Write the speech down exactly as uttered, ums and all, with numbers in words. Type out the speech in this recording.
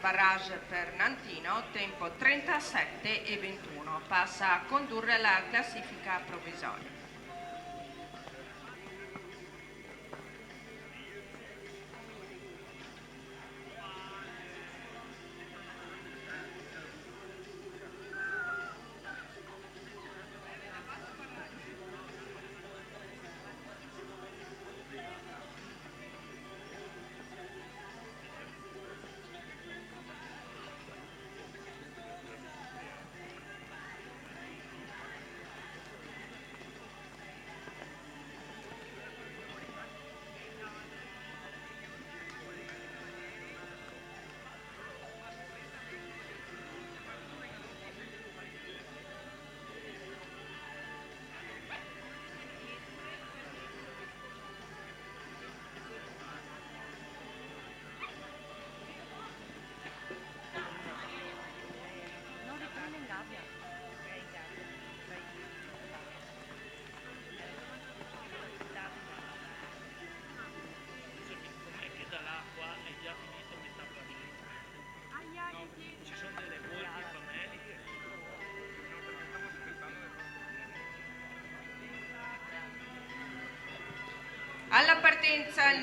Barrage per Nantino, tempo trentasette e ventuno, passa a condurre la classifica provvisoria. Alla partenza il